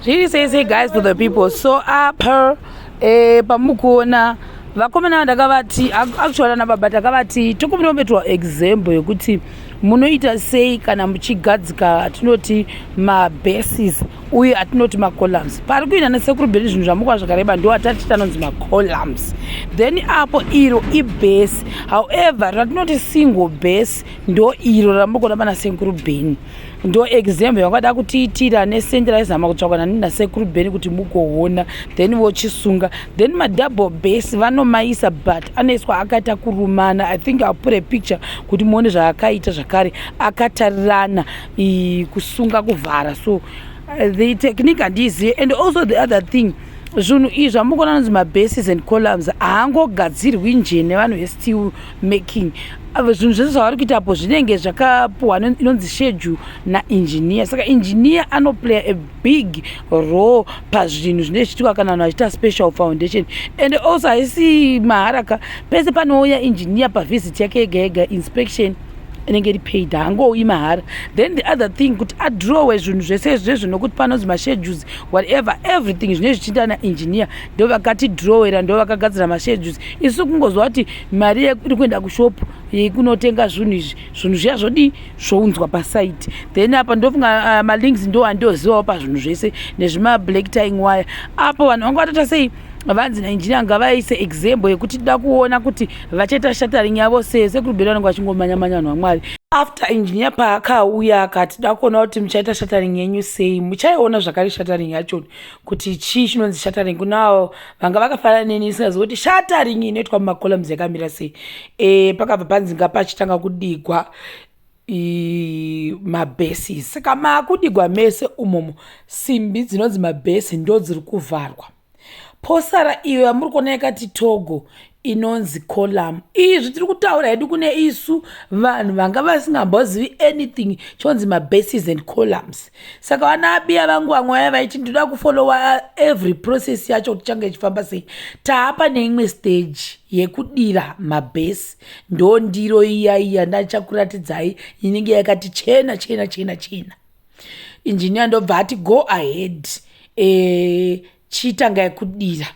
Zviri sei sei, guys, to the people? So apa pamukuona vakomana, ndakavati actually ana baba, takavati tokumbira example yekuti munoita sei kana muchigadzika atinoti mabases uye atinoti macolumns. Pari kuita nesekuru Bheni, zvinhu zvamukuva zvakareba ndo atati anonzi macolumns. Then apo iro ibase. However, ratinoti single base ndo iro ramurikuona pana sekuru Bheni. Ndo example yavangada kutiitira nesendi raizama kutsvakwa nani nasekuru Bheni kuti mugoona. Then vochisunga. Then madouble base vanomaisa, but anoiswa akaita kurumana. I think I'll put a picture kuti muone zvaakaita zvakare, akatarirana, kusunga, kuvhara. So the technique handiizive. And also the other thing, zvinhu izvi zvamukuona anonzi mabases and columns haangogadzirwi nje nevanhu vesteel making. Zvinhu zvese zvavari kuitapo zvinenge zvakapuhwa inonzi schedule naengineer. Saka engineer anoplay a big role pazvinhu zvinenge zvichiitwa kana vanhu vachiita special foundation. And also haisi maharaka. Pese panouya engineer pavisit yake yega yega, inspection inenge iri paid, haangouyi mahara. Then the other thing, kuti adrowe zvinhu zvese izvezvo, nokuti panonzi maschedules, whatever, everything zvinenge zvichiita naengineer, ndo vakatidrowera, ndo vakagadzira maschedules. Isu kungozwa kuti mari iri kuenda kushopu yekunotenga zvinhu izvi, zvinhu zviya zvodii, zvounzwa pasite. Then apa ndofunga malinks ndo andozivawo pazvinhu zvese nezvimablack tying wire. Apo vanhu vanga vatota sei, vanzi naengineer ngavaise example yekuti toda kuona kuti vachaita shuttering yavo sei. Sekuru Bheni vanenge vachingomanya-manya, vanhu vaMwari. After engineer paakauya akati da kuona kuti muchaita shuttering yenyu sei, muchaiona zvakare shuttering yacho kuti chii chinonzi shuttering. Kunavo vanga vakafanana neni isingazivi kuti shuttering inoitwa mumacolumns yakamira sei, pakabva panzi ngapachitanga kudigwa mabases. Saka maakudigwa mese umomo, simbi dzinonzi mabase ndo dziri kuvharwa, posara iyo yamuri kuona yakati togo inonzi column. Izvi tiri kutaura hedu kune isu vanhu vanga vasingambozivi anything chonzi mabases and columns. Saka vana abiya vangu vamwe vaya vaiti ndoda kufollowa every process yacho kuti change ichifamba sei. Taapa neimwe stage yekudira mabase, ndo ndiro iya iya ndachakuratidzai inenge yakati chena chena chena chena. Injiniya ndobva ati go ahead, chitangai kudira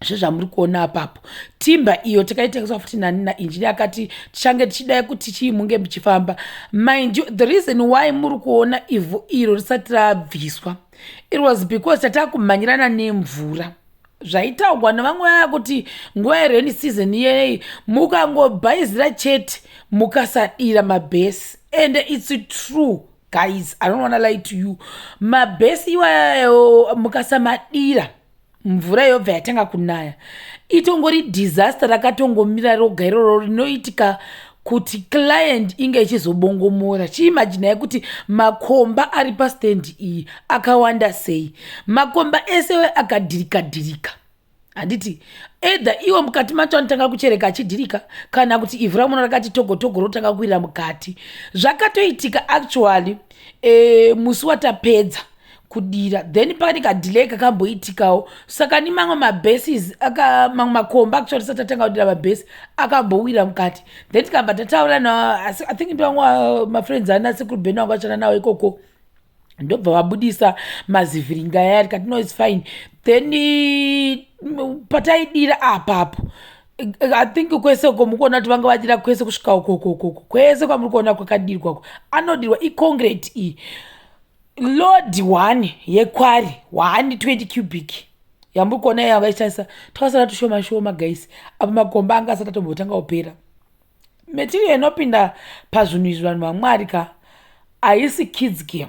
zvezvamuri kuona apapo. Timber iyo takaitengeswa futi nani nainjiniya, akati tichange tichidai kuti chii munge muchifamba. Mind you, the reason why muri kuona ivhu iro risati rabviswa, it was because tatakumhanyirana nemvura. Zvaitaurwa nevamwe vaya kuti nguva yerainy season iyei, mukangobhaizira chete mukasadira mabhesi. And it's true, guys, I don't wanna lie to you. Mabhesi iwayo mukasamadira, mvura yobva yatanga kunaya, itongori disaster rakatongomira roga iroro rinoitika kuti client inge ichizobongomora. Chiimajinai kuti makomba ari pastendi iyi akawanda sei, makomba ese akadhirika dhirika, handiti? Either iwo mukati macho anotanga kuchereka achidhirika, kana kuti ivhu ramuna rakati togo togo rotanga kuwira mukati. Zvakatoitika actually musi watapedza kudira, then pane kadelay kakamboitikawo. Saka ni mamwe mabases, mamwe makomba actually tisati tatanga kudira mabase, akambowira mukati. Then tikabva tataura na, I think ndivamwe mafriends ana sekuru Bheni vanga vachana nawo ikoko, ndobva vabudisa mazivhiringa aya, tikati no, it's fine. Then pataidira apapo, I think kwese uko mukuona kuti vanga vadira kwese kusvika ukokokoko kwese kwamuri kuona kwakadirwako, anodirwa iconcrete iyi, load one yequarry 120 cubic yamuri kuona yanga ichishandisa. Twasara tushoma shoma, guys. Apa makomba anga asati atombotanga kupera. Material inopinda pazvinhu izvi, vanhu vaMwari ka, haisi kids game.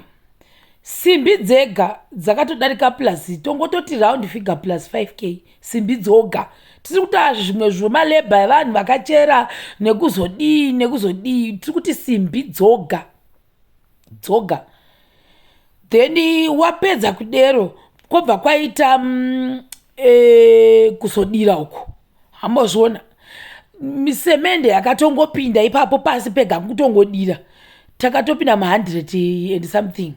Simbi dzega dzakatodarika plus, tongototi round figure, plus 5K simbi dzoga. Tiri kutaura zvimwe zvemalabor evanhu vakachera nekuzodii nekuzodii, tiri kuti simbi dzoga dzoga. Then wapedza kudero, kwobva kwaita kuzodira uku. Hambozviona misemende yakatongopinda ipapo pasi pega kutongodira, takatopinda ma100 and something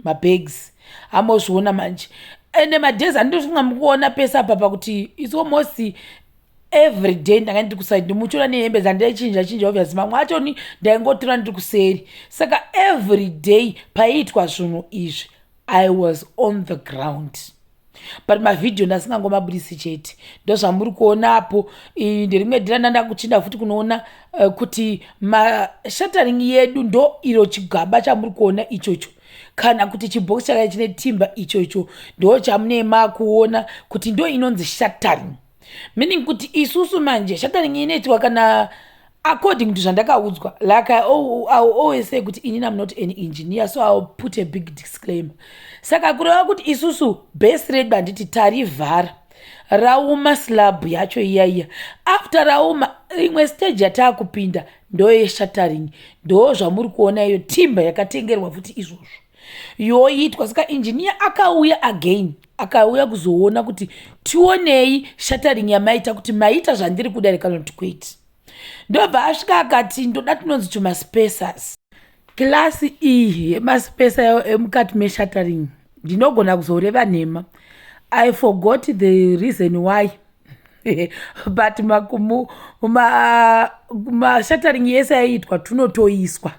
mabags. Hambozviona manje. Ende madays andinofunga mukuona pese apa pakuti it's almost every day ndanga ndiri kuside, muchiona nehembe dzandaichinja chinja. Obviously mamwe achoni ndaingotora ndiri kuseri. Saka every day paiitwa zvinhu izvi. I was on the ground, but mavhidhiyo ndasingangomabudisi chete. Ndozvamuri kuonapo. Nderimwe dhira ndandakuchinda futi kunoona kuti mashuttering yedu ndo iro chigaba chamuri kuona ichocho, kana kuti chibhokisi chakaya chine timber ichocho, ndo chamune makuona kuti ndo inonzi shuttering, meaning kuti isusu manje shuttering inoitwa kana according to zvandakaudzwa. Like I always say kuti inini am not an engineer, so I will put a big disclaimer. Saka kureva kuti isusu base redu, handiti tarivhara, rauma slab yacho iyaiya. After rauma, rimwe stage yataakupinda ndoyeshuttering. Ndo zvamuri kuona iyo timber yakatengerwa futi izvozvo yoitwa. Saka engineer akauya again, akauya kuzoona kuti tionei shuttering yamaita, kuti maita zvandiri kuda here kana kuti kwete. Ndobva asvika akati ndoda tinonzi tumaspacers. Class iyi yemaspacer emukati meshuttering, ndinogona kuzoreva nhema, I forgot the reason why, but mashuttering yese aiitwa tunotoiswa.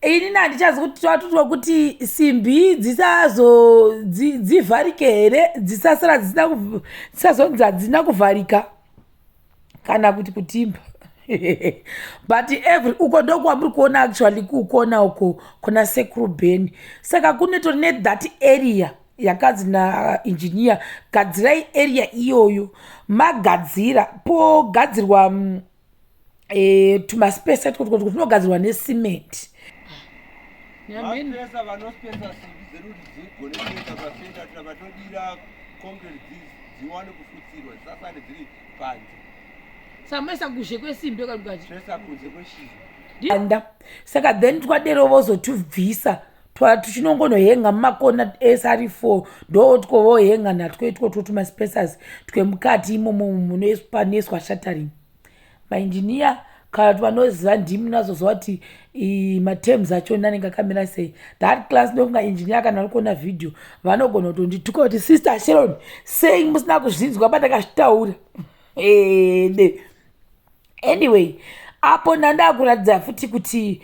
Inini handichazi kuti twatutwa kuti simbi dzisazo dzivharike here, dzisasara dzisazonzi hadzina kuvharika kana kuti kutimba. But every uko ndokwamuri kuona actually kukona uko kuna Sekuru Ben. Saka kunetori nethat area yakanzi naengineer gadzirai area iyoyo. Magadzira, pogadzirwa tumaspacer twotwo tunogadzirwa nesimenti. Maspacer vanospesa simbi dzedu kuti dzigone kuenda pacenter, tira vatodira concrete dziwane kufutsirwa, dzisasare dziri panze. Samaisa kuzhe kwesimbi kamukachi. Toisa kunze kweshizha. Anda saka then twadero vozotubvisa, tuchinongonohenga mumakona ese ari four, ndo twovohenga natwo itwotwo tumaspacers twemukati imomo panoiswa shuttering. Mainjiniya kana kuti vanoziva ndimi munazoziva kuti materms achona anenge akamira sei. That class, ndofunga engineer kana vari kuona vhidhiyo vanogona kutondituka kuti, "Sister Sharon, sei musina kuzvinzwa pandakazvitaura?" Ede, anyway, apo ndandakuratidza futi kuti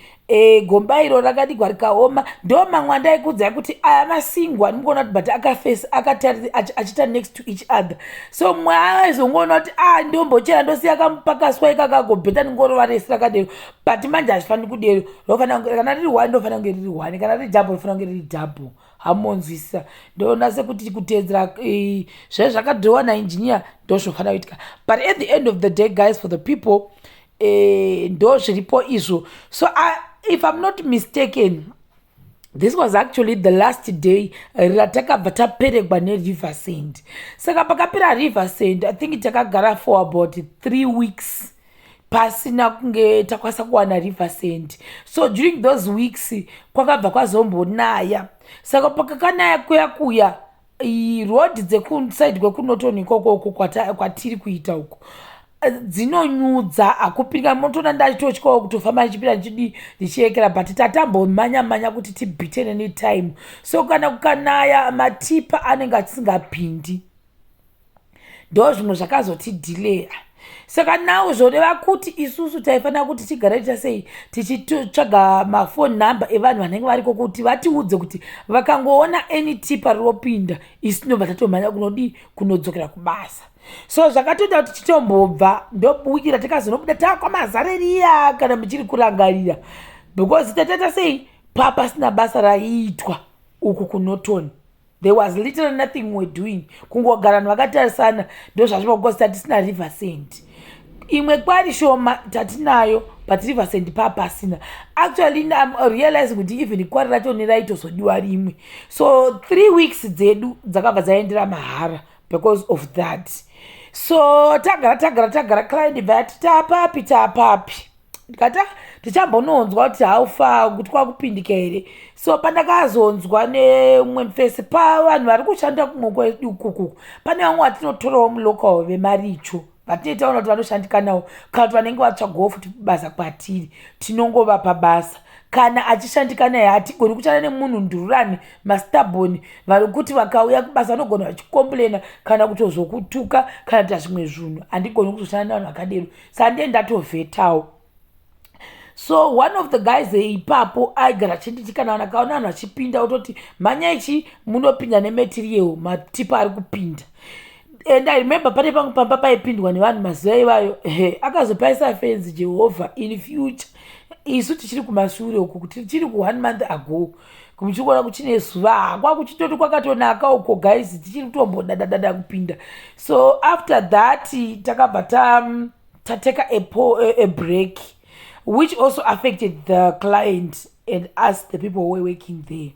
gomba iro rakadigwa rikaoma. Ndo mamwe andaikuudzai kuti aya masingwa ndikuona kuti but akafesi achiita next to each other. So mumwe aizongoona kuti a ah, ndombochera ndosiya kamupakaswa ikakagobheta ndingorova resi rakadero. But manje hazvifaniri kudero. Kana riri one ndofanira kunge riri one, kana riri double rofanira kunge riri double. Hamonzwisisa? Ndoona sekuti kuteedzera zve zvakadhirowa naengineer ndozvofanira kuitika. But at the end of the day, guys, for the people, ndo zviripo izvo. So if I'm not mistaken, this was actually the last day ratakabva taperegwa neriver sand. Saka pakapera river sand, I think takagara for about 3 weeks pasina kunge takwanisa kuwana river sand. So during those weeks kwakabva kwazombonaya. Saka pakakanaya kuya kuya, road dzekuside kwekuNorton ikokoko kwatiri kuita uko dzinonyudza, hakupinga. Motoona ndachitotyawo kutofamba ndichipinda ndichidi ndichiyekera, but tatambomanya manya kuti tibhitene netime. So kana kukanaya, matipper anenge achisingapindi. Ndo zvimwe zvakazotidhileya. Saka now zvoreva kuti isusu taifanira kuti tigare tiita sei, tichitsvaga mafone number evanhu vanenge variko kuti vatiudze kuti vakangoona any tipper rinopinda, isu tinobva tatomhanya kunodii, kunodzokera kubasa. So zvakatoita kuti titombobva ndowiki ratikazonobuda taakwamazareriya, kana muchiri kurangarira, because tataita sei, papasina basa raiitwa uku kuNorton. There was literally nothing we were doing, kungogara vanhu vakatarisana. Ndo zvazviva because tatisina river sand. Imwe quarry shoma tatinayo, but river sand papasina. Actually, I'm realizing kuti even quarry racho neraitozodiwa rimwe. So 3 weeks dzedu dzakabva dzaendera mahara because of that. So tagara tagara tagara, client bva yati taapapi, taapapi. Ndikati, ah, tichambononzwa kuti how far, kuti kwakupindika here. So pandakazonzwa nemumwe mufesi pavanhu vari kushanda kumwe kwedu ukuku, pane vamwe vatinotorawo mulocal vemaricho vatinoitaona kuti vanoshandika navo, kana kuti vanenge vatsvagawo futi basa kwatiri, tinongovapa basa kana achishandika naye. Hatigoni kushanda nemunhu ndururani, mastubborn, vari kuti vakauya kubasa vanogona vachicomplaina kana kutozokutuka kana kuita zvimwe zvinhu. Handigoni kuzoshanda nevanhu vakadero, saka ndiye ndatovhetawo. So one of the guys ipapo aigara achinditi kana vanhu akaona vanhu vachipinda, ototi, "Mhanya ichi, munopinda nematerial, matipa ari kupinda." And I remember pane pamwe pamba paipindwa nevanhu mazuva ivayo. Akazopaisa fenzi Jehovha in future. Isu tichiri kumashure uku, kuti tichiri ku1 month ago, muchikuona kuchine zuva, kwakuchitoti kwakatonaka uko guys, tichiri kutombodadadada kupinda. So after that takabva tateka a break, which also affected the client and us, the people who were working there.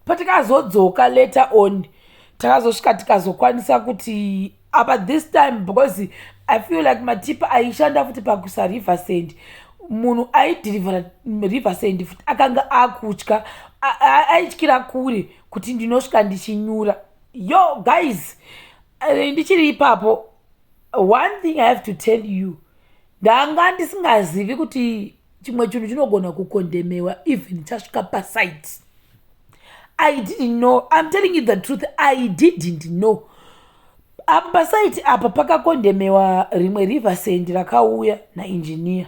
Patikazodzoka later on, takazosvika tikazokwanisa kuti apa this time, because I feel like matipa aishanda futi pakusa river sand, munhu aidhirivhera river sand futi akanga akutya, aityira kure kuti ndinosvika ndichinyura. Yo guys, ndichiri ipapo, one thing I have to tell you, ndanga ndisingazivi kuti chimwe chinhu chinogona kukondemewa even chasvika pasite. I didn't know. I'm telling you the truth, I didn't know. Apa pasite apa pakakondemewa rimwe river sand rakauya nainjiniya.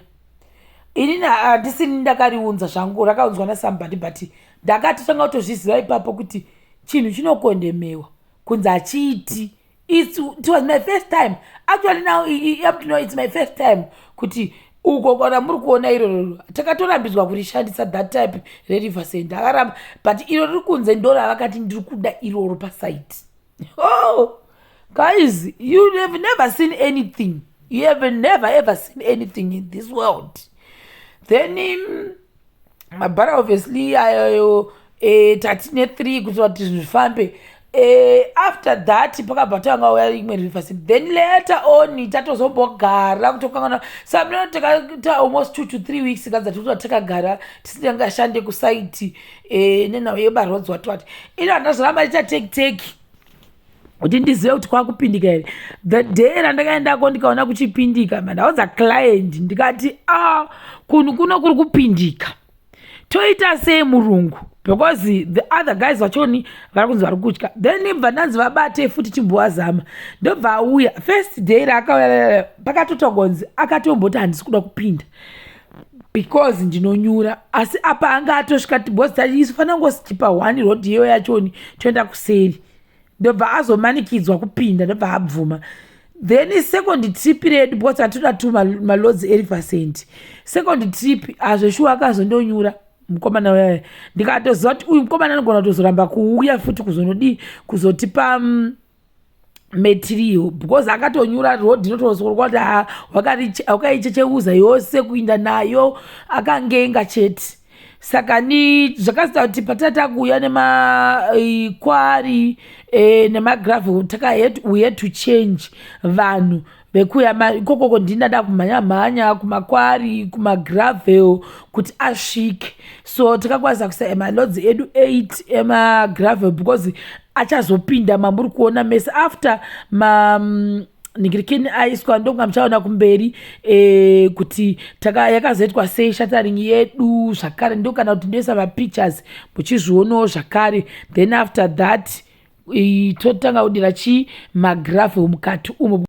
Inini handisini ndakariunza zvangu, rakaunzwa nasomebody, but ndakatotanga kutozviziva ipapo kuti chinhu chinokondemewa kunzi hachiiti. It was my first time actually. Now up to now it's my first time kuti uko kana muri kuona iroro, takatorambidzwa kurishandisa that type reriver sand, akaramba, but iro riri kunze ndo ravakati ndiri kuda iroro pasite. Oh guys, you have never seen anything. You have never ever seen anything in this world. Then mabhara obviously ayoyo, tatine 3 kuitira kuti zvinhu zvifambe. After that pakabva tanga uya imwe river sand. Then later on tatozombogara kutokangana samino, takaita almost 2 to 3 weeks kadza tikuti takagara tisingashande kusite nenhau yemaroads watwati. Ino handazoramba ndicha take take kuti ndizive kuti kwakupindika here. The day randakaendako ndikaona kuchipindika, mandaudza client ndikati, "A ah, kunhu kuno kuri kupindika, toita sei murungu?" Because the other guys vachoni vari kunzi vari kutya. Then bva ndanzi vabate futi chimbowazama. Ndobva auya first day raakauya, pakatotongonzi akatomboti, "Handisi kuda kupinda because ndinonyura." Asi apa anga atosvika, because isu fanira kungoskipa one road iyo yachoni toenda kuseri. Ndobva azomanikidzwa kupinda, ndobva abvuma. Then second trip redu, because atoda two maloads eriver sand, second trip hazveshuwa akazondonyura mukomana uyaya. Ndikatoziva kuti uyu mukomana anogona kutozoramba kuuya futi kuzonodii, kuzotipa material, because akatonyura road inotozokorwa kuti wakaichecheuza yose kuinda nayo, akangenga chete. Saka ni zvakazita kuti patata kuuya nemaquarry nemagravel, we had to change vanhu vekuya ikokoko. Ndinada kumhanya mhanya kumaquarry, kumagravel kuti asvike. So takakwanisa kuisa maloads edu 8 emagravel, because achazopinda mamuri kuona mese after ma ningirikeni aiswa. Ndonga muchaona kumberi kuti yakazoitwa sei shuttering yedu zvakare. Ndo kana kuti ndoisa mapictures muchizvionawo zvakare. Then after that totanga kudira chi magravel mukati umo.